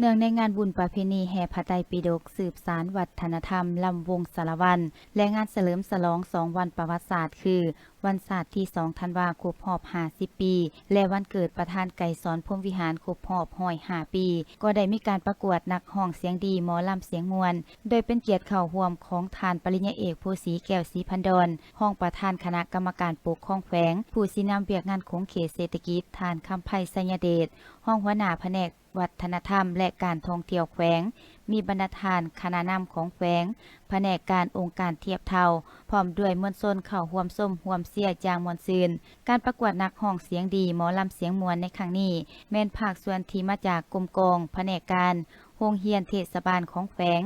ເນື່ອງໃນງານບຸນປະເພນີແຫ່ພະໄຕປິດົກ ສືບສານວັດທະນະທຳລຳວົງສາລະວັນ ແລະ ງານສະເຫຼີມສະຫຼອງສອງວັນປະຫວັດສາດ ຄື ວັນຊາດທີສອງທັນວາ ຄົບຮອບຫ້າສິບປີ ແລະ ວັນເກີດປະທານໄກສອນ ພົມວິຫານ ຄົບຮອບຮ້ອຍຫ້າປີ ກໍໄດ້ມີການປະກວດນັກຮ້ອງສຽງດີ ໝໍລຳສຽງມ່ວນ ໂດຍເປັນກຽດເຂົ້າຮ່ວມຂອງທ່ານປະລິນຍາເອກ ໂພສີ ແກ້ວສີພັນດອນ ຮອງປະທານຄະນະກຳມະການປົກຄອງແຂວງ, ຜູ້ຊີ້ນຳວຽກງານຂົງເຂດເສດຖະກິດ, ທ່ານ ຄຳໄພ ໄຊຍະເດດ ຮອງຫົວໜ້າພະແນກ ວັດທະນະທຳ ແລະ ການທ່ອງທ່ຽວແຂວງ, ມີບັນດາທ່ານຄະນະນຳຂອງແຂວງ, ພະແນກການ, ອົງການທຽບເທົ່າ, ພ້ອມດ້ວຍມວນຊົນເຂົ້າຮ່ວມຊົມຮ່ວມເຊຍຢ່າງມ່ວນຊື່ນ. ການປະກວດນັກຮ້ອງສຽງດີ, ໝໍລຳສຽງມ່ວນໃນຄັ້ງນີ້ ແມ່ນພາກສ່ວນທີ່ມາຈາກກົມກອງ, ພະແນກການ, ໂຮງຮຽນເທດສະບານຂອງແຂວງ,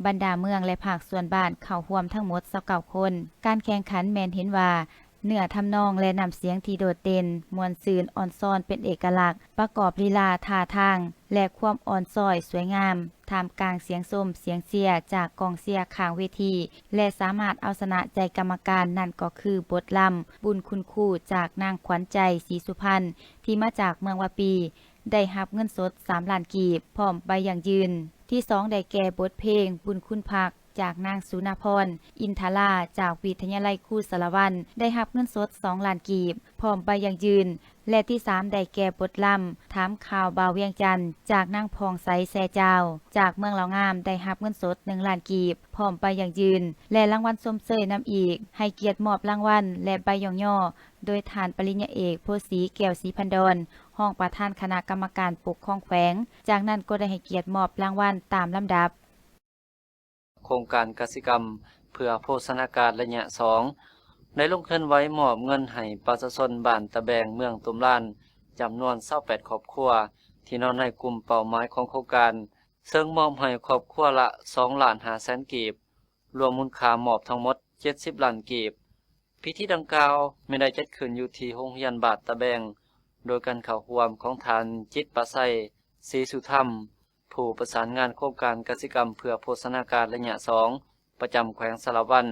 ບັນດາເມືອງ ແລະ ພາກສ່ວນບ້ານເຂົ້າຮ່ວມທັງໝົດຊາວເກົ້າຄົນ. ການແຂ່ງຂັນແມ່ນເຫັນວ່າ ເນື້ອທຳນອງ ແລະ ນ້ຳສຽງທີ່ໂດດເດັ່ນ, ມ່ວນຊື່ນ, ອ່ອນຊອນເປັນເອກະລັກ, ປະກອບລີລາ, ທ່າທາງ ແລະ ຄວາມອ່ອນຊ້ອຍສວຍງາມ ທ່າມກາງສຽງຊົມ, ສຽງເຊຍຈາກກອງເຊຍຂ້າງເວທີ ແລະ ສາມາດເອົາຊະນະໃຈກຳມະການ, ນັ້ນກໍຄືບົດລຳ ບຸນຄຸນຄູ ຈາກນາງຂວັນໃຈ ສີສຸພັນ ທີ່ມາຈາກເມືອງວາປີ ໄດ້ຮັບເງິນສົດສາມລ້ານກີບ ພ້ອມໃບຢັ້ງຢືນ. ທີສອງ ໄດ້ແກ່ບົດເພງ ບຸນຄຸນພັກ ຈາກນາງ ສຸນາພອນ ອິນທະລາ ຈາກວິທະຍາໄລຄູສາລະວັນ ໄດ້ຮັບເງິນສົດສອງລ້ານກີບ ພ້ອມໃບຢັ້ງຢືນ ແລະ ທີສາມ ໄດ້ແກ່ບົດລຳ ຖາມຂ່າວບ່າວວຽງຈັນ ຈາກນາງ ຜ່ອງໃສ ແຊຈາວ ຈາກເມືອງເຫຼົ່າງາມ ໄດ້ຮັບເງິນສົດໜຶ່ງລ້ານກີບ ພ້ອມໃບຢັ້ງຢືນ ແລະ ລາງວັນຊົມເຊີຍນຳອີກ. ໃຫ້ກຽດມອບລາງວັນ ແລະ ໃບຍ້ອງຍໍ ໂດຍທ່ານປະລິນຍາເອກ ໂພສີ ແກ້ວສີພັນດອນ ຮອງປະທານຄະນະກຳມະການປົກຄອງແຂວງ. ຈາກນັ້ນກໍໄດ້ໃຫ້ກຽດມອບລາງວັນຕາມລຳດັບ. ໂຄງການກະສິກຳເພື່ອໂພຊະນາການໄລຍະສອງ ໄດ້ລົງເຄື່ອນໄຫວມອບເງິນໃຫ້ປະຊາຊົນບ້ານຕະແບງ ເມືອງຕຸ້ມລານ ຈຳນວນຊາວແປດຄອບຄົວ ທີ່ນອນໃນກຸ່ມເປົ້າໝາຍຂອງໂຄງການ, ເຊິ່ງມອບໃຫ້ຄອບຄົວລະສອງລ້ານຫ້າແສນກີບ, ລວມມູນຄ່າມອບທັງໝົດເຈັດສິບລ້ານກີບ. ພິທີດັ່ງກ່າວແມ່ນໄດ້ຈັດຂຶ້ນຢູ່ທີ່ໂຮງຮຽນບ້ານຕະແບງ ໂດຍການເຂົ້າຮ່ວມຂອງທ່ານ ຈິດປະໄຊ ສີສຸທຳ ຜູ້ປະສານງານໂຄງການກະສິກຳເພື່ອໂພຊະນາການໄລຍະສອງ ປະຈຳແຂວງສາລະວັນ,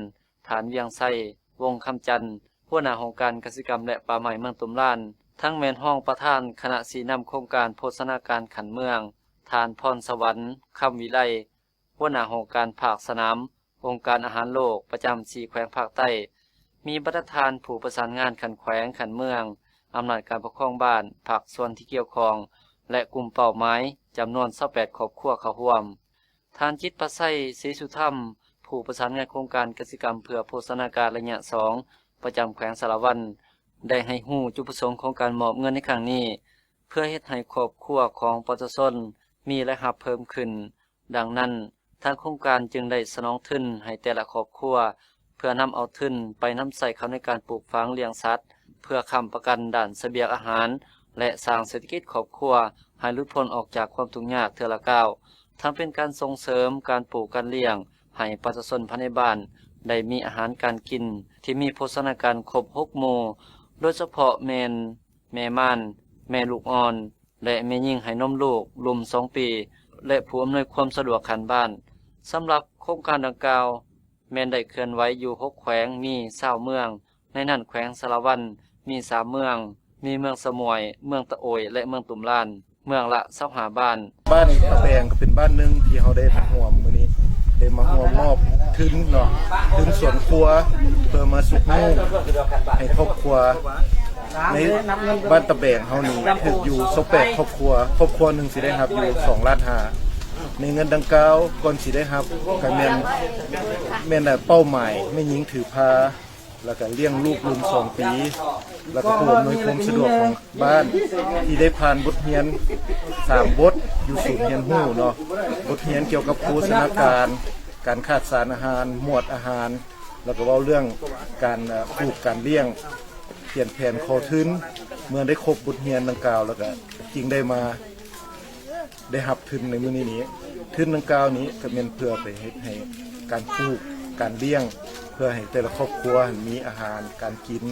ທ່ານ ວຽງໄຊ ວົງຄຳຈັນ ຫົວໜ້າຫ້ອງການກະສິກຳ ແລະ ປ່າໄມ້ເມືອງຕຸ້ມລານ, ທັງແມ່ນຮອງປະທານຄະນະຊີ້ນຳໂຄງການໂພຊະນາການຂັ້ນເມືອງ, ທ່ານ ພອນສະຫວັນ ຄຳວິໄລ ຫົວໜ້າຫ້ອງການພາກສະໜາມ ອົງການອາຫານໂລກປະຈຳສີ່ແຂວງພາກໃຕ້, ມີບັນດາທ່ານຜູ້ປະສານງານຂັ້ນແຂວງ, ຂັ້ນເມືອງ, ອຳນາດການປົກຄອງບ້ານ, ພາກສ່ວນທີ່ກ່ຽວຂ້ອງ ແລະ ກຸ່ມເປົ້າໝາຍ ຈຳນວນຊາວແປດຄອບຄົວເຂົ້າຮ່ວມ. ທ່ານ ຈິດປະໄຊ ສີສຸທຳ ຜູ້ປະສານງານໂຄງການກະສິກຳເພື່ອໂພຊະນາການໄລຍະສອງ ປະຈຳແຂວງສາລະວັນ ໄດ້ໃຫ້ຮູ້ຈຸດປະສົງຂອງການມອບເງິນໃນຄັ້ງນີ້ ເພື່ອເຮັດໃຫ້ຄອບຄົວຂອງປະຊາຊົນມີລາຍຮັບເພີ່ມຂຶ້ນ. ດັ່ງນັ້ນ, ທາງໂຄງການຈຶ່ງໄດ້ສະໜອງທຶນໃຫ້ແຕ່ລະຄອບຄົວ ເພື່ອນຳເອົາທຶນໄປນຳໃຊ້ເຂົ້າໃນການປູກຝັງລ້ຽງສັດ ເພື່ອຄ້ຳປະກັນດ້ານສະບຽງອາຫານ ແລະ ສ້າງເສດຖະກິດຄອບຄົວໃຫ້ຫຼຸດພົ້ນອອກຈາກຄວາມທຸກຍາກເທື່ອລະກ້າວ, ທັງເປັນການສົ່ງເສີມການປູກການລ້ຽງໃຫ້ປະຊາຊົນພາຍໃນບ້ານໄດ້ມີອາຫານການກິນທີ່ມີໂພຊະນາການຄົບຫົກໝູ່, ໂດຍສະເພາະແມ່ນ ແມ່ມານ, ແມ່ລູກອ່ອນ ແລະ ແມ່ຍິງໃຫ້ນົມລູກລຸ່ມສອງປີ ແລະ ຜູ້ອຳນວຍຄວາມສະດວກຂັ້ນບ້ານ. ສຳລັບໂຄງການດັ່ງກ່າວ ແມ່ນໄດ້ເຄື່ອນໄຫວຢູ່ຫົກແຂວງ ມີຊາວເມືອງ, ໃນນັ້ນແຂວງສາລະວັນມີສາມເມືອງ, ມີເມືອງສະໝ້ວຍ, ເມືອງຕະໂອຍ ແລະ ເມືອງຕຸ້ມລານ. ເມືອງລະຊາວຫ້າບ້ານ. ບ້ານຕະແບງກໍເປັນບ້ານໜຶ່ງທີ່ເຮົາໄດ້ມາຮ່ວມມື້ນີ້ ໄດ້ມາຮ່ວມມອບທຶນເນາະ ທຶນສວນຄົວ ເພື່ອມາຊຸກຍູ້ໃຫ້ຄອບຄົວໃນບ້ານຕະແບງເຮົານີ້ຖືກຢູ່ຊາວແປດຄອບຄົວ ຄອບຄົວໜຶ່ງຊິໄດ້ຮັບຢູ່ສອງລ້ານຫ້າ. ໃນເງິນດັ່ງກ່າວ ກ່ອນຊິໄດ້ຮັບກໍແມ່ນ ແມ່ນເປົ້າໝາຍແມ່ຍິງຖືພາ ແລ້ວກໍລ້ຽງລູກລຸນສອງປີ ແລ້ວກໍຜູ້ອຳນວຍຄວາມສະດວກຂອງບ້ານ ທີ່ໄດ້ຜ່ານບົດຮຽນສາມບົດຢູ່ສູນຮຽນຮູ້ເນາະ, ບົດຮຽນກ່ຽວກັບໂພຊະນາການ, ການຂາດສານອາຫານ, ໝວດອາຫານ, ແລ້ວກໍເວົ້າເລື່ອງການ ເອີ່ ປູກການລ້ຽງ, ຂຽນແຜນຂໍທຶນ. ເມື່ອໄດ້ຄົບບົດຮຽນດັ່ງກ່າວແລ້ວກໍຈຶ່ງໄດ້ມາ ໄດ້ຮັບທຶນໃນມື້ນີ້ນີ້ ທຶນດັ່ງກ່າວນີ້ກໍແມ່ນເພື່ອໄປເຮັດໃຫ້ການປູກ ການລ້ຽງ ເພື່ອໃຫ້ແຕ່ລະຄອບຄົວຫັ້ນມີອາຫານການກິນ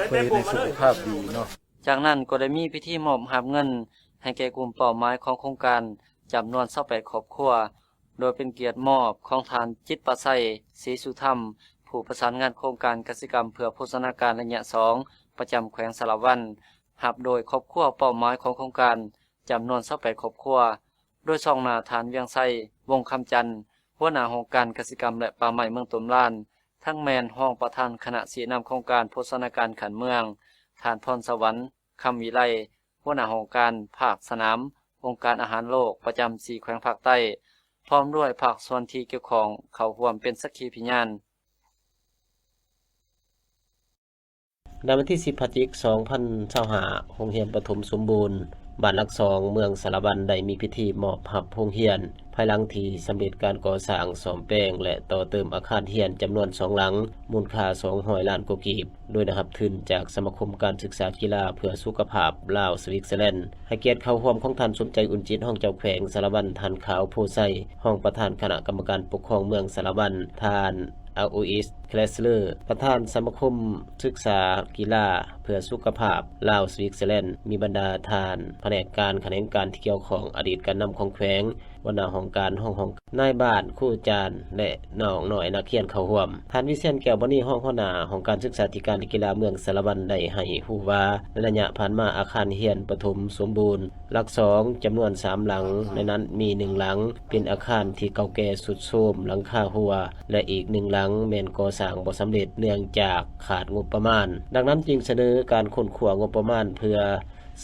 ເພື່ອເຮັດໃຫ້ສຸຂະພາບດີເນາະ. ຈາກນັ້ນກໍໄດ້ມີພິທີມອບຮັບເງິນໃຫ້ແກ່ກຸ່ມເປົ້າໝາຍຂອງໂຄງການ ຈຳນວນຊາວແປດຄອບຄົວ ໂດຍເປັນກຽດມອບຂອງທ່ານ ຈິດປະໄຊ ສີສຸທຳ ຜູ້ປະສານງານໂຄງການກະສິກຳເພື່ອໂພຊະນາການໄລຍະສອງ ປະຈຳແຂວງສາລະວັນ, ຮັບໂດຍຄອບຄົວເປົ້າໝາຍຂອງໂຄງການ ຈຳນວນຊາວແປດຄອບຄົວ, ໂດຍຊ່ອງໜ້າທ່ານ ວຽງໄຊ ວົງຄຳຈັນ ຫົວໜ້າຫ້ອງການກະສິກຳ ແລະ ປ່າໄມ້ເມືອງຕົ້ນລານ, ທັງແມ່ນຮອງປະທານຄະນະຊີ້ນຳໂຄງການໂພຊະນາການຂັ້ນເມືອງ, ທ່ານ ພອນສະຫວັນ ຄຳວິໄລ ຫົວໜ້າຫ້ອງການພາກສະໜາມ ອົງການອາຫານໂລກປະຈຳສີ່ແຂວງພາກໃຕ້ ພ້ອມດ້ວຍພາກສ່ວນທີ່ກ່ຽວຂ້ອງເຂົ້າຮ່ວມເປັນສັກຂີພະຍານ. ໃນວັນທີສິບ ພະຈິກ ສອງພັນຊາວຫ້າ ໂຮງຮຽນປະຖົມສົມບູນ ບ້ານຫຼັກສອງ ເມືອງສາລະວັນ ໄດ້ມີພິທີມອບຮັບໂຮງຮຽນ ພາຍຫຼັງທີ່ສຳເລັດການກໍ່ສ້າງ, ສ້ອມແປງ ແລະ ຕໍ່ເຕີມອາຄານຮຽນຈຳນວນສອງຫຼັງ ມູນຄ່າສອງຮ້ອຍລ້ານກວ່າກີບ, ໂດຍໄດ້ຮັບທຶນຈາກສະມາຄົມການສຶກສາກິລາເພື່ອສຸຂະພາບລາວສະວິດເຊີແລນ. ໃຫ້ກຽດເຂົ້າຮ່ວມຂອງທ່ານ ສົມໃຈ ອຸ່ນຈິດ ຮອງເຈົ້າແຂວງສາລະວັນ, ທ່ານ ຂາວ ໂພໄຊ ຮອງປະທານຄະນະກຳມະການປົກຄອງເມືອງສາລະວັນ, ທ່ານ ອາໂອອິສ ແຄລສເລີ ປະທານສະມາຄົມສຶກສາກິລາເພື່ອສຸຂະພາບລາວສະວິດເຊີແລນ, ມີບັນດາທ່ານພະແນກການ, ຂະແໜງການທີ່ກ່ຽວຂ້ອງ, ອະດີດການນຳຂອງແຂວງ, ຫົວໜ້າຫ້ອງການ, ຮອງຫ້ອງ, ນາຍບ້ານ, ຄູອາຈານ ແລະ ນ້ອງນ້ອຍນັກຮຽນເຂົ້າຮ່ວມ. ທ່ານ ວິຊຽນ ແກ້ວມະນີ ຮອງຫົວໜ້າຫ້ອງການສຶກສາທິການ ແລະ ກິລາເມືອງສາລະວັນ ໄດ້ໃຫ້ຮູ້ວ່າ ໃນໄລຍະຜ່ານມາ ອາຄານຮຽນປະຖົມສົມບູນ ຫຼັກສອງ ຈຳນວນສາມຫຼັງ, ໃນນັ້ນມີໜຶ່ງຫຼັງເປັນອາຄານທີ່ເກົ່າແກ່ຊຸດໂຊມ, ຫຼັງຄາຮົ່ວ ແລະ ອີກໜຶ່ງຫຼັງແມ່ນກໍ່ສ້າງບໍ່ສຳເລັດ ເນື່ອງຈາກຂາດງົບປະມານ. ດັ່ງນັ້ນຈຶ່ງສະເໜີການຄົ້ນຄວ້າງົບປະມານເພື່ອ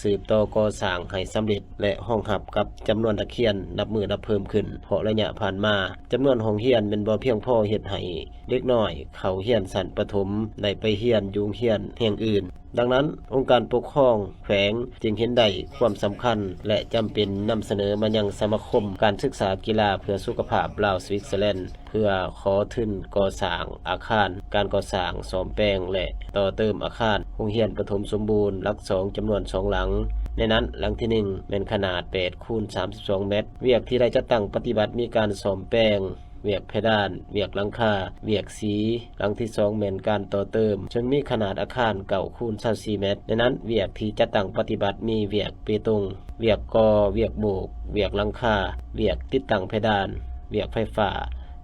ສືບຕໍ່ກໍ່ສ້າງໃຫ້ສຳເລັດ ແລະ ຮອງຮັບກັບຈຳນວນນັກຮຽນນັບມື້ນັບເພີ່ມຂຶ້ນ, ເພາະໄລຍະຜ່ານມາ ຈຳນວນຫ້ອງຮຽນແມ່ນບໍ່ພຽງພໍເຮັດໃຫ້ເດັກນ້ອຍເຂົ້າຮຽນຊັ້ນປະຖົມໄດ້ໄປຮຽນຢູ່ໂຮງຮຽນແຫ່ງອື່ນ. ດັ່ງນັ້ນ, ອົງການປົກຄອງແຂວງຈຶ່ງເຫັນໄດ້ຄວາມສຳຄັນ ແລະ ຈຳເປັນນຳສະເໜີມາຍັງສະມາຄົມການສຶກສາກິລາເພື່ອສຸຂະພາບລາວສະວິດເຊີແລນ ເພື່ອຂໍທຶນກໍ່ສ້າງອາຄານ, ການກໍ່ສ້າງ, ສ້ອມແປງ ແລະ ຕໍ່ເຕີມອາຄານໂຮງຮຽນປະຖົມສົມບູນຫຼັກສອງ ຈຳນວນສອງຫຼັງ. ໃນນັ້ນ, ຫຼັງທີໜຶ່ງ ແມ່ນຂະໜາດແປດຄູນສາມສິບສອງແມັດ. ວຽກທີ່ໄດ້ຈັດຕັ້ງປະຕິບັດມີການສ້ອມແປງ, ວຽກເພດານ, ວຽກຫຼັງຄາ, ວຽກສີ. ຫຼັງທີສອງ ແມ່ນການຕໍ່ເຕີມ, ເຊິ່ງມີຂະໜາດອາຄານເກົ້າຄູນຊາວສີ່ແມັດ. ໃນນັ້ນ, ວຽກທີ່ຈັດຕັ້ງປະຕິບັດມີວຽກເປຕົງ, ວຽກກໍ່, ວຽກໂບກ, ວຽກຫຼັງຄາ, ວຽກຕິດຕັ້ງເພດານ, ວຽກໄຟຟ້າ,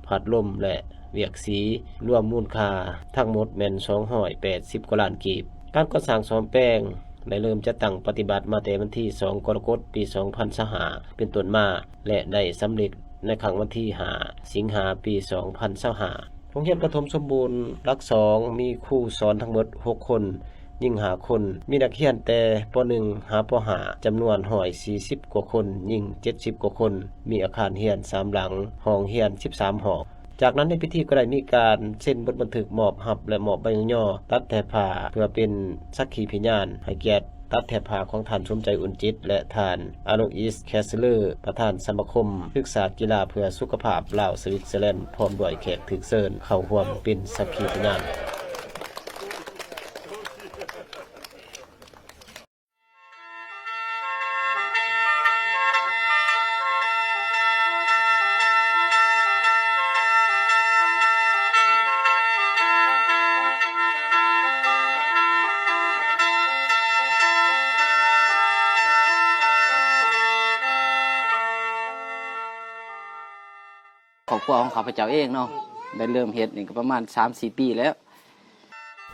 ພັດລົມ ແລະ ວຽກສີ, ລວມມູນຄ່າທັງໝົດແມ່ນສອງຮ້ອຍແປດສິບກວ່າລ້ານກີບ. ການກໍ່ສ້າງສ້ອມແປງໄດ້ເລີ່ມຈັດຕັ້ງປະຕິບັດມາແຕ່ວັນທີສອງ ກໍລະກົດ ປີສອງພັນຊາວຫ້າ ເປັນຕົ້ນມາ ແລະ ໄດ້ສຳເລັດໃນຄັ້ງວັນທີຫ້າ ສິງຫາ ປີສອງພັນຊາວຫ້າ. ໂຮງຮຽນປະຖົມສົມບູນຫຼັກສອງ ມີຄູສອນທັງໝົດຫົກຄົນ, ຍິງຫ້າຄົນ, ມີນັກຮຽນແຕ່ ປໍໜຶ່ງ ຫາ ປໍຫ້າ ຈຳນວນຮ້ອຍສີ່ສິບກວ່າຄົນ, ຍິງເຈັດສິບກວ່າຄົນ, ມີອາຄານຮຽນສາມຫຼັງ, ຫ້ອງຮຽນສິບສາມຫ້ອງ. ຈາກນັ້ນໃນພິທີກໍໄດ້ມີການເຊັນບົດບັນທຶກມອບຮັບ ແລະ ມອບໃບຍ້ອງຍໍຕັດແຖບຜ້າ ເພື່ອເປັນສັກຂີພະຍານໃຫ້ກຽດຕັດແຖບຜ້າຂອງທ່ານ ສົມໃຈ ອຸ່ນຈິດ ແລະ ທ່ານ ອາໂລອິສ ແຄສເລີ ປະທານສະມາຄົມສຶກສາກິລາເພື່ອສຸຂະພາບລາວສະວິດເຊີແລນ ພ້ອມດ້ວຍແຂກຖືກເຊີນເຂົ້າຮ່ວມເປັນສັກຂີພະຍານ. ຄອບຄົວຂອງຂ້າພະເຈົ້າເອງເນາະ ໄດ້ເລີ່ມເຮັດນີ້ກໍປະມານສາມສີ່ປີແລ້ວ.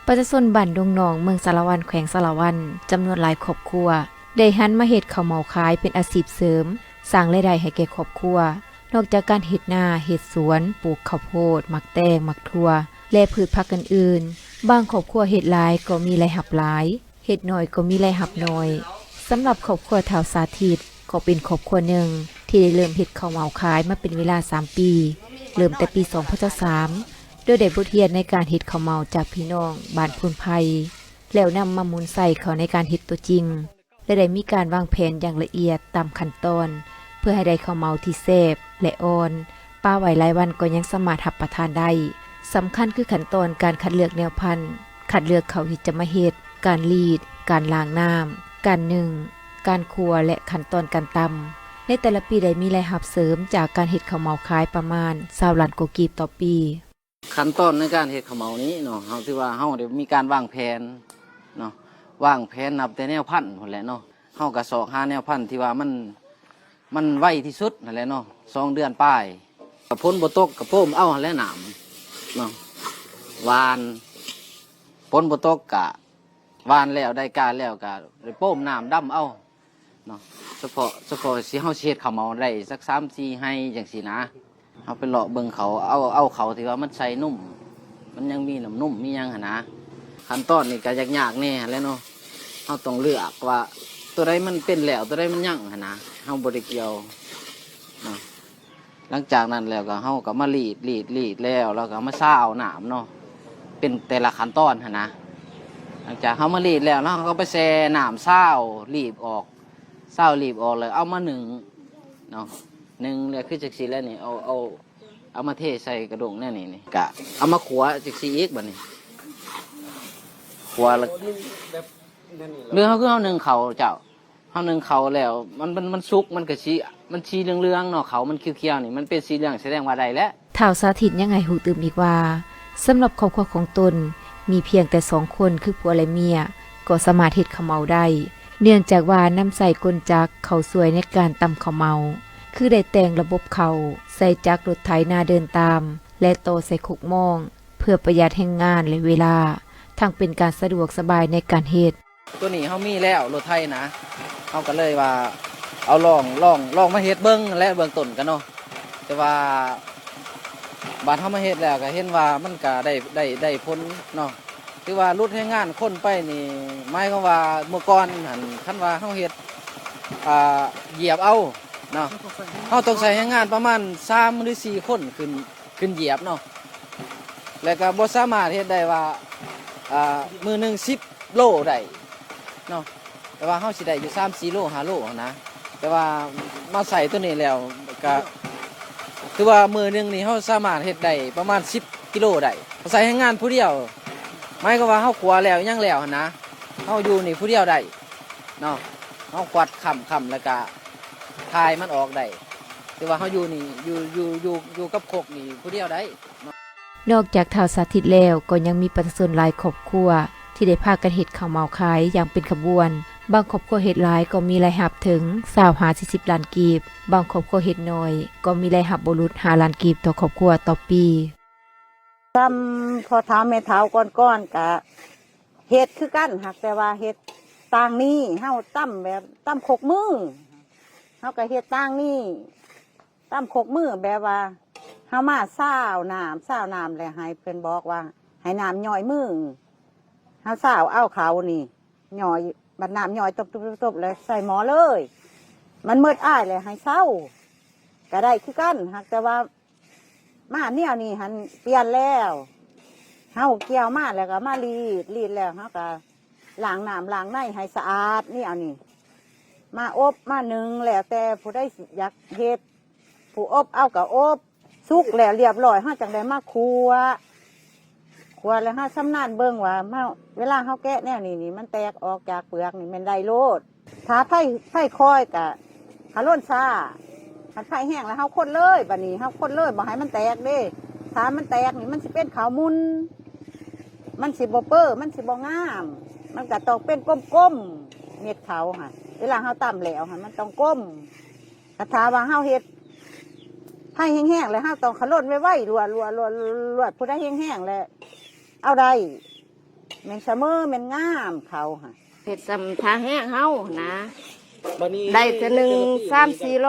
ປະຊາຊົນບ້ານດົງໜອງ ເມືອງສາລະວັນ ແຂວງສາລະວັນ ຈຳນວນຫຼາຍຄອບຄົວ ໄດ້ຫັນມາເຮັດເຂົ້າເໝົາຂາຍເປັນອາຊີບເສີມ, ສ້າງລາຍໄດ້ໃຫ້ແກ່ຄອບຄົວ. ນອກຈາກການເຮັດນາ, ເຮັດສວນ, ປູກເຂົ້າໂພດ, ໝາກແຕງ, ໝາກຖົ່ວ ແລະ ພືດຜັກອື່ນໆ, ບາງຄອບຄົວເຮັດຫຼາຍກໍມີລາຍຮັບຫຼາຍ, ເຮັດໜ້ອຍກໍມີລາຍຮັບໜ້ອຍ. ສຳລັບຄອບຄົວທ້າວສາທິດ ກໍເປັນຄອບຄົວໜຶ່ງທີ່ໄດ້ເລີ່ມເຮັດເຂົ້າເໝົາຂາຍມາເປັນເວລາສາມປີ, ເລີ່ມແຕ່ປີສອງພັນຊາວສາມ ໂດຍໄດ້ບົດຮຽນໃນການເຮັດເຂົ້າເໝົາຈາກພີ່ນ້ອງບ້ານໂພນໄຜ່ ແລ້ວນຳມາໝູນໃສ່ເຂົ້າໃນການເຮັດຕົວຈິງ ແລະ ໄດ້ມີການວາງແຜນຢ່າງລະອຽດຕາມຂັ້ນຕອນ ເພື່ອໃຫ້ໄດ້ເຂົ້າເໝົາທີ່ແຊບ ແລະ ອ່ອນ, ປາໄວ້ຫຼາຍວັນກໍຍັງສາມາດຮັບປະທານໄດ້. ສຳຄັນຄືຂັ້ນຕອນການຄັດເລືອກແນວພັນ, ຄັດເລືອກເຂົ້າທີ່ຈະມາເຮັດ, ການລີດ, ການລ້າງນ້ຳ, ການໜຶ້ງ, ການຂົ້ວ ແລະ ຂັ້ນຕອນການຕຳ. ໃນແຕ່ລະປີໄດ້ມີລາຍຮັບເສີມຈາກການເຮັດເຂົ້າເໝົາຂາຍປະມານຊາວລ້ານກວ່າກີບຕໍ່ປີ. ຂັ້ນຕອນໃນການເຮັດເຂົ້າເໝົານີ້ເນາະ ເຮົາຖືວ່າເຮົາໄດ້ມີການວາງແຜນເນາະ ວາງແຜນນັບແຕ່ແນວພັນພຸ້ນແຫຼະເນາະ. ເຮົາກໍຊອກຫາແນວພັນທີ່ວ່າມັນ ມັນໄວທີ່ສຸດຫັ້ນແຫຼະເນາະ ສອງເດືອນປາຍ. ກໍຝົນບໍ່ຕົກກໍໂປ້ມເອົາຫັ້ນແຫຼະນ້ຳເນາະ ຫວ່ານ ຝົນບໍ່ຕົກກະຫວ່ານແລ້ວ ໄດ້ກາແລ້ວກະໄດ້ໂປ້ມນ້ຳດຳເອົາເນາະ. ສະເພາະ ສະເພາະຊິ ເຮົາຊິເຮັດເຂົ້າເໝົາໄດ້ສັກສາມສີ່ໄຮ່ຈັ່ງຊີ້ນະ ເຮົາໄປເລາະເບິ່ງເຂົາ ເອົາ ເອົາເຂົ້າທີ່ວ່າມັນໃສ່ນົມ ມັນຍັງມີນ້ຳນົມມີຫຍັງຫັ້ນນະ. ຂັ້ນຕອນນີ້ກໍຍາກໆແດ່ຫັ້ນແຫຼະເນາະ ເຮົາຕ້ອງເລືອກວ່າຕົວໃດມັນເປັນແລ້ວ ຕົວໃດມັນຍັງຫັ້ນນະ ເຮົາບໍ່ໄດ້ກ່ຽວເນາະ. ຫຼັງຈາກນັ້ນແລ້ວກໍ ເຮົາກໍມາລີດ ລີດ ລີດແລ້ວ ແລ້ວກໍມາຊາວນ້ຳເນາະ ເປັນແຕ່ລະຂັ້ນຕອນຫັ້ນນະ. ຫຼັງຈາກເຮົາມາລີດແລ້ວ ເຮົາກໍໄປແຊ່ນ້ຳ ຊາວລີບອອກ ຊາວລີບອອກ ແລ້ວເອົາມາໜຶ້ງເນາະ ໜຶ້ງແລ້ວຄືຈັ່ງຊີ້ແຫຼະນີ້ ເອົາ ເອົາ ເອົາມາເທໃສ່ກະດ້ງແນວນີ້ນີ້ ກະເອົາມາຂົ້ວຈັ່ງຊີ້ອີກ ບາດນີ້ ຂົ້ວແລ້ວ ຫຼືເຮົາ ຄືເຮົາໜຶ້ງເຂົ້າເຈົ້າ ເຮົາໜຶ້ງເຂົ້າແລ້ວ ມັນ ມັນ ມັນສຸກ ມັນກະຊິ ມັນສີເຫຼືອງໆເນາະ ເຂົ້າມັນຂຽວໆນີ້ ມັນເປັນສີເຫຼືອງ ສະແດງວ່າໄດ້ແລ້ວ. ທ້າວສາທິດຍັງໃຫ້ຮູ້ຕື່ມອີກວ່າ ສຳລັບຄອບຄົວຂອງຕົນ ມີພຽງແຕ່ສອງຄົນ ຄືຜົວ ແລະ ເມຍ ກໍສາມາດເຮັດເຂົ້າເໝົາໄດ້ ເນື່ອງຈາກວ່ານຳໃຊ້ກົນຈັກເຂົ້າຊ່ວຍໃນການຕຳເຂົ້າເໝົາ ຄືໄດ້ແຕ່ງລະບົບເຂົ້າ ໃສ່ຈັກລົດໄຖນາເດີນຕາມ ແລະ ຕໍ່ໃສ່ຄົກມອງ ເພື່ອປະຢັດແຮງງານ ແລະ ເວລາ, ທັງເປັນການສະດວກສະບາຍໃນການເຮັດ. ຕົວນີ້ເຮົາມີແລ້ວ ລົດໄຖນະ ເຮົາກໍເລີຍວ່າເອົາລອງ ລອງ ລອງມາເຮັດເບິ່ງແຫຼະ ເບື້ອງຕົ້ນກະເນາະ ແຕ່ວ່າບາດເຮົາມາເຮັດແລ້ວກໍເຫັນວ່າມັນກໍໄດ້ ໄດ້ ໄດ້ຜົນເນາະ ຖືວ່າຫຼຸດແຮງງານຄົນໄປນີ້ ໝາຍຄວາມວ່າເມື່ອກ່ອນຫັ້ນ ຄັນວ່າເຮົາເຮັດ ອ່າ ຢຽບເອົາເນາະ ເຮົາຕ້ອງໃຊ້ແຮງງານປະມານສາມ ຫຼື ສີ່ຄົນຂຶ້ນ ຂຶ້ນຢຽບເນາະ ແລ້ວກໍບໍ່ສາມາດເຮັດໄດ້ວ່າ ອ່າ ມື້ໜຶ່ງສິບໂລໄດ້ເນາະ ແຕ່ວ່າເຮົາຊິໄດ້ຢູ່ສາມສີ່ໂລ ຫ້າໂລຫັ້ນນະ ແຕ່ວ່າມາໃຊ້ຕົວນີ້ແລ້ວ ກໍຖືວ່າມື້ໜຶ່ງນີ້ເຮົາສາມາດເຮັດໄດ້ປະມານສິບກິໂລໄດ້ ໃຊ້ແຮງງານຜູ້ດຽວ ໝາຍຄວາມວ່າເຮົາຂົ້ວແລ້ວຫຍັງແລ້ວຫັ້ນນະ ເຮົາຢູ່ນີ້ຜູ້ດຽວໄດ້ເນາະ ເຮົາຄວັດຄ້ຳ ຄ້ຳ ແລ້ວກະຖ່າຍມັນອອກໄດ້ ຖືວ່າເຮົາຢູ່ນີ້ ຢູ່ ຢູ່ ຢູ່ ຢູ່ກັບຄົກນີ້ຜູ້ດຽວໄດ້. ນອກຈາກທ້າວສາທິດແລ້ວ ກໍຍັງມີປະຊາຊົນຫຼາຍຄອບຄົວ ທີ່ໄດ້ພາກັນເຮັດເຂົ້າເໝົາຂາຍຢ່າງເປັນຂະບວນ, ບາງຄອບຄົວເຮັດຫຼາຍກໍມີລາຍຮັບເຖິງຊາວຫາສີ່ສິບລ້ານກີບ, ບາງຄອບຄົວເຮັດໜ້ອຍກໍມີລາຍຮັບບໍ່ຫຼຸດຫ້າລ້ານກີບຕໍ່ຄອບຄົວຕໍ່ປີ. ສ່ຳພໍ່ເຖົ້າແມ່ເຖົ້າກ່ອນໆ ກະເຮັດຄືກັນ ຫາກແຕ່ວ່າເຮັດຕ່າງນີ້ ເຮົາຕຳແບບຕຳຄົກມື້ ເຮົາກະເຮັດຕ່າງນີ້ ຕຳຄົກມື້ ແບບວ່າເຮົາມາຊາວນ້ຳ ຊາວນ້ຳແລ້ວໃຫ້ເພິ່ນບອກວ່າໃຫ້ນ້ຳຍ້ອຍມື ເຮົາຊາວເອົາເຂົ້ານີ້ ຍ້ອຍ ບັດນ້ຳຍ້ອຍຕົບໆໆ ແລ້ວໃສ່ໝໍ້ເລີຍ ມັນໝົດອ້າຍແລ້ວໃຫ້ເຊົາ ກະໄດ້ຄືກັນ ຫາກແຕ່ວ່າ ມາແນວນີ້ຫັ້ນປ່ຽນແລ້ວ ເຮົາກ່ຽວມາແລ້ວກໍມາລີດ ລີດແລ້ວເຮົາກໍລ້າງນ້ຳລ້າງໃນໃຫ້ສະອາດ ແນວນີ້ ມາອົບມາໜຶ້ງ ແລ້ວແຕ່ຜູ້ໃດຢາກເຮັດ ຜູ້ອົບເອົາກໍອົບ ສຸກແລ້ວລຽບຮ້ອຍ ເຮົາຈັ່ງໄດ້ມາຂົ້ວ ຂົ້ວແລ້ວເຮົາຊຳນານເບິ່ງວ່າ ເຮົາ ເວລາເຮົາແກະແນວນີ້ນີ້ ມັນແຕກອອກຈາກເປືອກນີ້ແມ່ນໄດ້ໂລດ. ຖ້າໄຟ ໄຟຄ່ອຍກະຂະລົນຊ້າ ຄັນໄຟແຮງແລ້ວເຮົາຄົນເລີຍ ບາດນີ້ເຮົາຄົນເລີຍ ບໍ່ໃຫ້ມັນແຕກເດ້ ຖ້າມັນແຕກນີ້ມັນຊິເປັນເຂົ້າໝຸ່ນ ມັນຊິບໍ່ເປີ ມັນຊິບໍ່ງາມ ມັນກະຕ້ອງເປັນກົມໆ ເມັດເຂົ້າຫັ້ນ ເວລາເຮົາຕຳແລ້ວຫັ້ນ ມັນຕ້ອງກົມ. ກະຖ້າວ່າເຮົາເຮັດ ໄຟແຮງໆ ແລ້ວເຮົາຕ້ອງຂະລົນໄວໆ ລວດໆ ລວດໆ ລວດ ຜູ້ໃດແຮງໆ ແລ້ວເອົາໄດ້ ແມ່ນສະເໝີ ແມ່ນງາມເຂົ້າຫັ້ນ ເຮັດສ່ຳທ່າແຮງເຮົາຫັ້ນນະ ບາດນີ້ ໄດ້ເທື່ອໜຶ່ງສາມສີ່ໂລ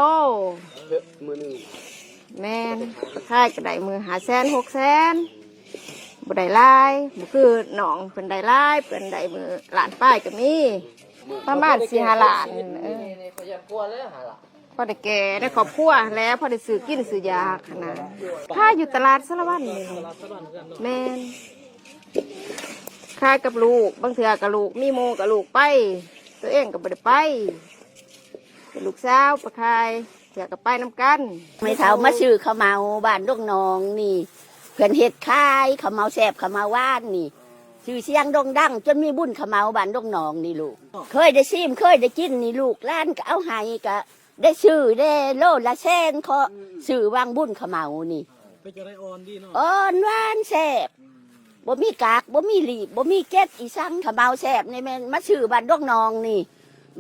ມື້ໜຶ່ງ ແມ່ນ ຂາຍກໍໄດ້ມື້ຫ້າແສນ ຫົກແສນ ບໍ່ໄດ້ຫຼາຍ ບໍ່ຄືນ້ອງເພິ່ນໄດ້ຫຼາຍ ເພິ່ນໄດ້ມື້ລ້ານປາຍກໍມີ ປະມານສີ່ຫ້າລ້ານ ເອີ ພໍໄດ້ແກ່ໃນຄອບຄົວຫັ້ນແຫຼະ ພໍໄດ້ຊື້ກິນຊື້ຢາກຫັ້ນນະ ຂາຍຢູ່ຕະຫຼາດສາລະວັນນີ້ແຫຼະ ແມ່ນ ຂາຍກັບລູກ ບາງເທື່ອກໍລູກ ມີໝູ່ກໍລູກໄປ ຕົວເອງກໍບໍ່ໄດ້ໄປ ເປັນລູກສາວໄປຂາຍ ເທື່ອກໍໄປນຳກັນ. ແມ່ເຖົ້າມາຊື້ເຂົ້າເໝົາບ້ານດົງໜອງນີ້ ເພິ່ນເຮັດຂາຍເຂົ້າເໝົາແຊບເຂົ້າເໝົາຫວານນີ້ ຊື່ສຽງໂດ່ງດັງ ຈົນມີບຸນເຂົ້າເໝົາບ້ານດົງໜອງນີ້ລູກ ເຄີຍໄດ້ຊີມ ເຄີຍໄດ້ກິນນີ້ ລູກຫຼານກໍເອົາໃຫ້ ກໍໄດ້ຊື້ແດ່ ໂລລະແສນ ຂໍ ອືມ ຊື້ຫວ່າງບຸນເຂົ້າເໝົານີ້ ເປັນຈັ່ງໃດ ອ່ອນດີເນາະ ອ່ອນຫວານແຊບ ອືມ ບໍ່ມີກາກ ບໍ່ມີລີບ ບໍ່ມີເກັດອີ່ສັງ ເຂົ້າເໝົາແຊບນີ້ແມ່ນມາຊື້ບ້ານດົງໜອງນີ້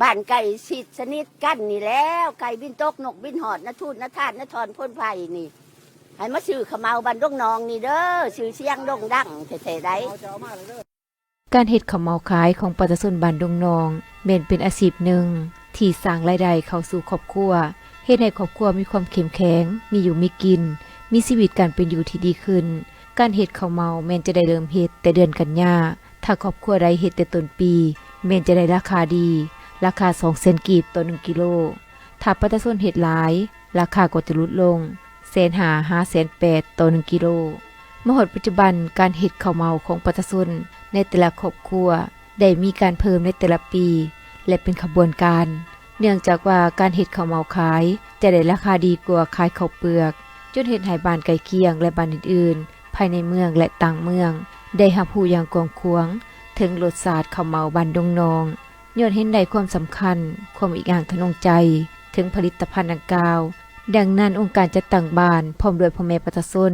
ບ້ານໃກ້ຊິດສະໜິດກັນນີ້ແຫຼ້ວ ໄກ່ບິນຕົກນົກບິນຮອດ ນະທູນນະທານນະທອນໂພນໄພນີ້ ໃຫ້ມາຊື້ເຂົ້າເໝົາບ້ານດົງໜອງນີ້ເດີ ຊື່ສຽງໂດ່ງດັງແທ້ໆໃດ໋. ການເຮັດເຂົ້າເໝົາຂາຍຂອງປະຊາຊົນບ້ານດົງໜອງ ແມ່ນເປັນອາຊີບໜຶ່ງ ທີ່ສ້າງລາຍໄດ້ເຂົ້າສູ່ຄອບຄົວ, ເຮັດໃຫ້ຄອບຄົວມີຄວາມເຂັ້ມແຂງ, ມີຢູ່ມີກິນ, ມີຊີວິດການເປັນຢູ່ທີ່ດີຂຶ້ນ. ການເຮັດເຂົ້າເໝົາແມ່ນຈະໄດ້ເລີ່ມເຮັດແຕ່ເດືອນກັນຍາ. ຖ້າຄອບຄົວໃດເຮັດແຕ່ຕົ້ນປີ, ແມ່ນຈະໄດ້ລາຄາດີ, ລາຄາສອງແສນກີບຕໍ່ໜຶ່ງກິໂລ. ຖ້າປະຊາຊົນເຮັດຫຼາຍ, ລາຄາກໍຈະຫຼຸດລົງ, ແສນຫ້າຫາແສນແປດຕໍ່ໜຶ່ງກິໂລ. ມາຮອດປັດຈຸບັນ, ການເຮັດເຂົ້າເໝົາຂອງປະຊາຊົນໃນແຕ່ລະຄອບຄົວໄດ້ມີການເພີ່ມໃນແຕ່ລະປີ ແລະ ເປັນຂະບວນການ, ເນື່ອງຈາກວ່າການເຮັດເຂົ້າເໝົາຂາຍຈະໄດ້ລາຄາດີກວ່າຂາຍເຂົ້າເປືອກ, ຈົນເຮັດໃຫ້ບ້ານໃກ້ຄຽງ ແລະ ບ້ານອື່ນໆ ພາຍໃນເມືອງ ແລະ ຕ່າງເມືອງ ໄດ້ຮັບຮູ້ຢ່າງກວ້າງຂວາງເຖິງລົດຊາດເຂົ້າເໝົາບ້ານດົງນອງ. ຍ້ອນເຫັນໄດ້ຄວາມສຳຄັນ, ຄວາມອີກອ້າງທະນົງໃຈເຖິງຜະລິດຕະພັນດັ່ງກ່າວ, ດັ່ງນັ້ນ ອົງການຈັດຕັ້ງບ້ານ ພ້ອມດ້ວຍພໍ່ແມ່ປະຊາຊົນ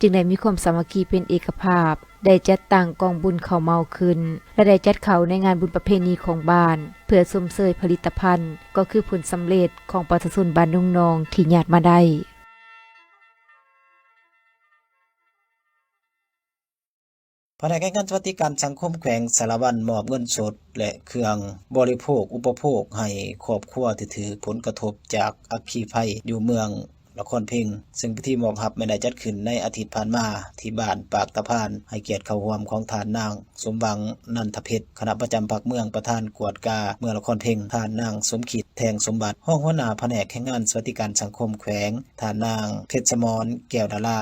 ຈຶ່ງໄດ້ມີຄວາມສາມັກຄີເປັນເອກະພາບ, ໄດ້ຈັດຕັ້ງກອງບຸນເຂົ້າເໝົາຂຶ້ນ ແລະ ໄດ້ຈັດເຂົ້າໃນງານບຸນປະເພນີຂອງບ້ານ ເພື່ອຊົມເຊີຍຜະລິດຕະພັນ, ກໍຄືຜົນສຳເລັດຂອງປະຊາຊົນບ້ານດົງນອງທີ່ຍາດມາໄດ້. ພະແນກແຮງງານສະຫວັດດີການສັງຄົມແຂວງສາລະວັນ ມອບເງິນສົດ ແລະ ເຄື່ອງບໍລິໂພກອຸປະໂພກໃຫ້ຄອບຄົວທີ່ຖືກຜົນກະທົບຈາກອັກຄີໄຟຢູ່ເມືອງນະຄອນເພັງ, ເຊິ່ງພິທີມອບຮັບແມ່ນໄດ້ຈັດຂຶ້ນໃນອາທິດຜ່ານມາ ທີ່ບ້ານປາກຕາພານ, ໃຫ້ກຽດເຂົ້າຮ່ວມຂອງທ່ານນາງ ສົມຫວັງ ນັນທະເພັດ, ຄະນະປະຈຳພັກເມືອງ, ປະທານກວດກາເມືອງນະຄອນເພັງ, ທ່ານນາງ ສົມຄິດ ແທງສົມບັດ, ຮອງຫົວໜ້າພະແນກແຮງງານສະຫວັດດີການສັງຄົມແຂວງ, ທ່ານນາງ ເພັດສະໝອນ ແກ້ວດາລາ,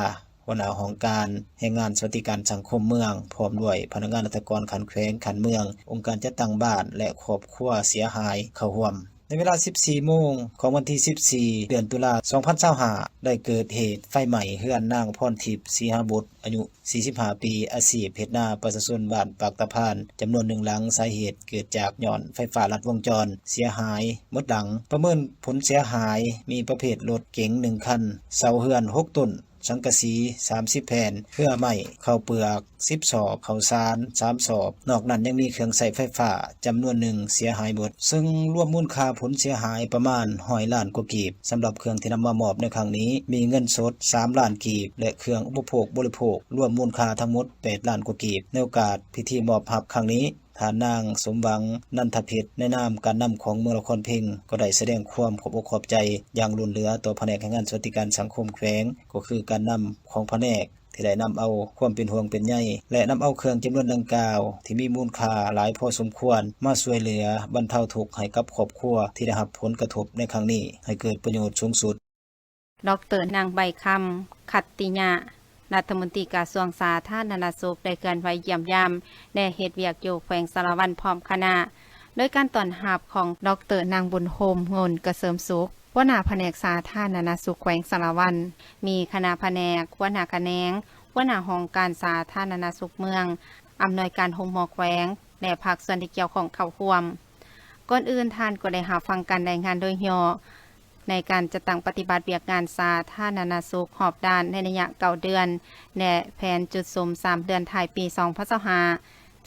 ຫົວໜ້າຫ້ອງການແຮງງານສະຫວັດດີການສັງຄົມເມືອງ, ພ້ອມດ້ວຍພະນັກງານລັດຖະກອນຂັ້ນແຂວງ, ຂັ້ນເມືອງ, ອົງການຈັດຕັ້ງບ້ານ ແລະ ຄອບຄົວເສຍຫາຍເຂົ້າຮ່ວມ. ໃນເວລາສິບສີ່ໂມງຂອງວັນທີສິບສີ່ ເດືອນຕຸລາ ສອງພັນຊາວຫ້າ ໄດ້ເກີດເຫດໄຟໄໝ້ເຮືອນນາງ ພອນທິບ ສີຫາບຸດ ອາຍຸສີ່ສິບຫ້າປີ, ອາຊີບເຮັດນາ, ປະຊາຊົນບ້ານປາກຕາພານ ຈຳນວນໜຶ່ງຫຼັງ. ສາເຫດເກີດຈາກຍ້ອນໄຟຟ້າລັດວົງຈອນ, ເສຍຫາຍໝົດຫຼັງ. ປະເມີນຜົນເສຍຫາຍ ມີປະເພດລົດເກັງໜຶ່ງຄັນ, ເສົາເຮືອນຫົກຕົ້ນ, ສັງກະສີສາມສິບແຜ່ນ, ເຄືອໄມ້, ເຂົ້າເປືອກສິບສອບ, ເຂົ້າສານສາມສອບ. ນອກນັ້ນຍັງມີເຄື່ອງໃຊ້ໄຟຟ້າຈຳນວນໜຶ່ງເສຍຫາຍໝົດ, ເຊິ່ງລວມມູນຄ່າຜົນເສຍຫາຍປະມານຮ້ອຍລ້ານກວ່າກີບ. ສຳລັບເຄື່ອງທີ່ນຳມາມອບໃນຄັ້ງນີ້ ມີເງິນສົດສາມລ້ານກີບ ແລະ ເຄື່ອງອຸປະໂພກບໍລິໂພກ ລວມມູນຄ່າທັງໝົດແປດລ້ານກວ່າກີບ. ໃນໂອກາດພິທີມອບຮັບຄັ້ງນີ້, ທ່ານນາງ ສົມຫວັງ ນັນທະເພັດ ໃນນາມການນຳຂອງເມືອງນະຄອນເພັງ ກໍໄດ້ສະແດງຄວາມຂອບອົກຂອບໃຈຢ່າງລົ້ນເຫຼືອຕໍ່ພະແນກແຮງງານສະຫວັດດີການສັງຄົມແຂວງ, ກໍຄືການນຳຂອງພະແນກທີ່ໄດ້ນຳເອົາຄວາມເປັນຫ່ວງເປັນໃຍ ແລະ ນຳເອົາເຄື່ອງຈຳນວນດັ່ງກ່າວທີ່ມີມູນຄ່າຫຼາຍພໍສົມຄວນ ມາຊ່ວຍເຫຼືອບັນເທົາທຸກໃຫ້ກັບຄອບຄົວທີ່ໄດ້ຮັບຜົນກະທົບໃນຄັ້ງນີ້ ໃຫ້ເກີດປະໂຫຍດສູງສຸດ. ດອກເຕີ ນາງ ໃບຄຳ ຂັດຕິຍະ ລັດຖະມົນຕີກະຊວງສາທາລະນະສຸກ ໄດ້ເຄື່ອນໄຫວຢ້ຽມຢາມ ແລະ ເຮັດວຽກຢູ່ແຂວງສາລະວັນພ້ອມຄະນະ, ໂດຍການຕ້ອນຮັບຂອງ ດອກເຕີ ນາງ ບຸນໂຮມ ໂງນກະເສີມສຸກ ຫົວໜ້າພະແນກສາທາລະນະສຸກແຂວງສາລະວັນ, ມີຄະນະພະແນກ, ຫົວໜ້າຂະແໜງ, ຫົວໜ້າຫ້ອງການສາທາລະນະສຸກເມືອງ, ອຳນວຍການໂຮງໝໍແຂວງ ແລະ ພາກສ່ວນທີ່ກ່ຽວຂ້ອງເຂົ້າຮ່ວມ. ກ່ອນອື່ນ, ທ່ານກໍໄດ້ຮັບຟັງການລາຍງານໂດຍຫຍໍ້ ໃນການຈັດຕັ້ງປະຕິບັດວຽກງານສາທາລະນະສຸກຮອບດ້ານໃນໄລຍະເກົ້າເດືອນ ແລະ ແຜນຈຸດສຸມສາມເດືອນທ້າຍປີສອງພັນຊາວຫ້າ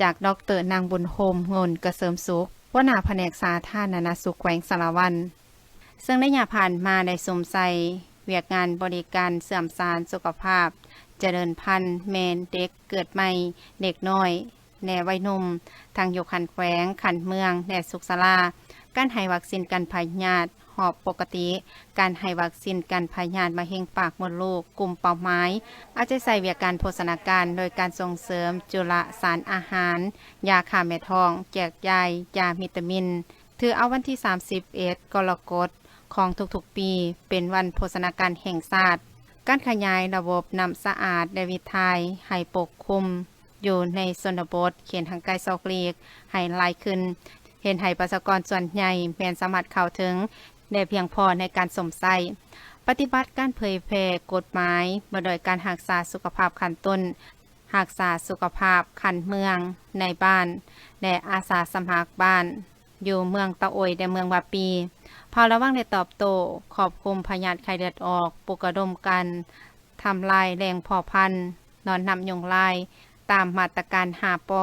ຈາກ ດອກເຕີ ນາງ ບຸນໂຮມ ໂງນກະເສີມສຸກ ຫົວໜ້າພະແນກສາທາລະນະສຸກແຂວງສາລະວັນ, ເຊິ່ງໄລຍະຜ່ານມາໄດ້ສຸມໃສ່ວຽກງານບໍລິການເຊື່ອມສານສຸຂະພາບ, ຈະເລີນພັນແມ່ເດັກເກີດໃໝ່, ເດັກນ້ອຍ ແລະ ໄວໜຸ່ມ ທັງຢູ່ຂັ້ນແຂວງ, ຂັ້ນເມືອງ ແລະ ສຸກສາລາ, ການໃຫ້ວັກຊີນກັນພະຍາດຮອບປົກກະຕິ, ການໃຫ້ວັກຊີນກັນພະຍາດມະເຮັງປາກມົດລູກ ກຸ່ມເປົ້າໝາຍ, ເອົາໃຈໃສ່ວຽກງານໂພຊະນາການ ໂດຍການສົ່ງເສີມຈຸລະສານອາຫານ, ຢາຂ້າແມ່ທ້ອງ, ແຈກຢາຍຢາວິຕາມິນ. ຖືເອົາວັນທີສາມສິບເອັດ ກໍລະກົດຂອງທຸກໆປີ ເປັນວັນໂພຊະນາການແຫ່ງຊາດ. ການຂະຫຍາຍລະບົບນ້ຳສະອາດ ແລະ ວິດຖ່າຍໃຫ້ປົກຄຸມ ຢູ່ໃນຊົນນະບົດ ເຂດຫ່າງໄກສອກຫຼີກ ໃຫ້ຫຼາຍຂຶ້ນ, ເຮັດໃຫ້ປະຊາກອນສ່ວນໃຫຍ່ແມ່ນສາມາດເຂົ້າເຖິງ ແລະ ພຽງພໍໃນການຊົມໃຊ້. ປະຕິບັດການເຜີຍແຜ່ກົດໝາຍວ່າດ້ວຍການຮັກສາສຸຂະພາບຂັ້ນຕົ້ນ, ຮັກສາສຸຂະພາບຂັ້ນເມືອງ, ໃນບ້ານ ແລະ ອາສາສະໝັກບ້ານ ຢູ່ເມືອງຕະໂອຍ ແລະ ເມືອງວາປີ. ເຝົ້າລະວັງ ແລະ ຕອບໂຕ້ຄວບຄຸມພະຍາດໄຂ້ເລືອດອອກ, ປຸກລະດົມການ ທຳລາຍແຫຼ່ງເພາະພັນໜອນນ້ຳຍຸງລາຍຕາມມາດຕະການຫ້າ ປ.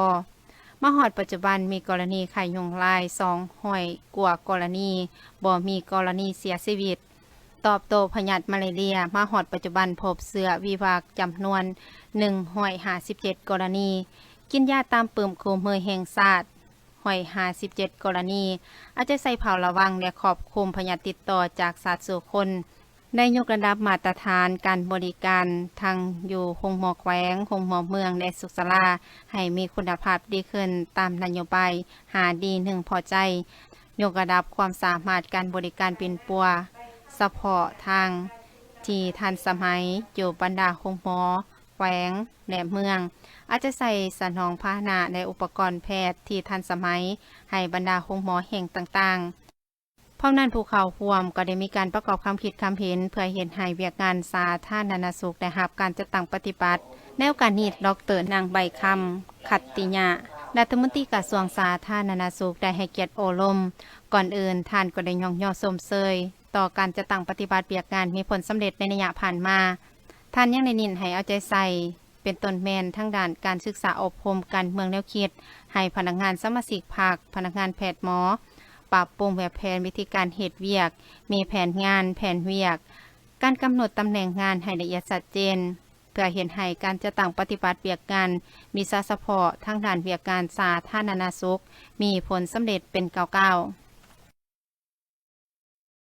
ມາຮອດປັດຈຸບັນມີກໍລະນີໄຂ້ຍຸງລາຍສອງຮ້ອຍກວ່າກໍລະນີ, ບໍ່ມີກໍລະນີເສຍຊີວິດ. ຕອບໂຕ້ພະຍາດມາລາເຣຍ, ມາຮອດປັດຈຸບັນພົບເຊື້ອວິວັກຈຳນວນໜຶ່ງຮ້ອຍຫ້າສິບເຈັດກໍລະນີ, ກິນຢາຕາມປຶ້ມຄູ່ມືແຫ່ງຊາດ ຮ້ອຍຫ້າສິບເຈັດກໍລະນີ, ເອົາໃຈໃສ່ເຝົ້າລະວັງ ແລະ ຄອບຄຸມພະຍາດຕິດຕໍ່ຈາກສັດສູ່ຄົນ, ໄດ້ຍົກລະດັບມາດຕະຖານການບໍລິການທັງຢູ່ໂຮງໝໍແຂວງ, ໂຮງໝໍເມືອງ ແລະ ສຸກສາລາ ໃຫ້ມີຄຸນນະພາບດີຂຶ້ນຕາມນະໂຍບາຍ ຫ້າດີ ໜຶ່ງພໍໃຈ, ຍົກລະດັບຄວາມສາມາດການບໍລິການປິ່ນປົວສະເພາະທາງທີ່ທັນສະໄໝຢູ່ບັນດາໂຮງໝໍແຂວງ ແລະ ເມືອງ, ເອົາໃຈໃສ່ສະໜອງພາຫະນະ ແລະ ອຸປະກອນແພດທີ່ທັນສະໄໝໃຫ້ບັນດາໂຮງໝໍແຫ່ງຕ່າງໆ. ພ້ອມນັ້ນ ຜູ້ເຂົ້າຮ່ວມກໍໄດ້ມີການປະກອບຄຳຄິດຄຳເຫັນ ເພື່ອເຮັດໃຫ້ວຽກງານສາທາລະນະສຸກໄດ້ຮັບການຈັດຕັ້ງປະຕິບັດ. ໃນໂອກາດນີ້ ດອກເຕີ ນາງ ໃບຄຳ ຂັດຕິຍະ ລັດຖະມົນຕີກະຊວງສາທາລະນະສຸກ ໄດ້ໃຫ້ກຽດໂອ້ລົມ. ກ່ອນອື່ນ ທ່ານກໍໄດ້ຍ້ອງຍໍຊົມເຊີຍຕໍ່ການຈັດຕັ້ງປະຕິບັດວຽກງານມີຜົນສຳເລັດໃນໄລຍະຜ່ານມາ. ທ່ານຍັງໄດ້ເນັ້ນໃຫ້ເອົາໃຈໃສ່ ເປັນຕົ້ນແມ່ນທາງດ້ານການສຶກສາອົບຮົມການເມືອງແນວຄິດ ໃຫ້ພະນັກງານສະມາຊິກພັກ, ພະນັກງານແພດໝໍ ປັບປຸງແບບແຜນວິທີການເຮັດວຽກ, ມີແຜນງານ, ແຜນວຽກ, ການກຳນົດຕຳແໜ່ງງານໃຫ້ລະອຽດຊັດເຈນ ເພື່ອເຮັດໃຫ້ການຈັດຕັ້ງປະຕິບັດວຽກງານວິຊາສະເພາະທາງດ້ານວຽກງານສາທາລະນະສຸກ ມີຜົນສຳເລັດເປັນກ້າວໆ.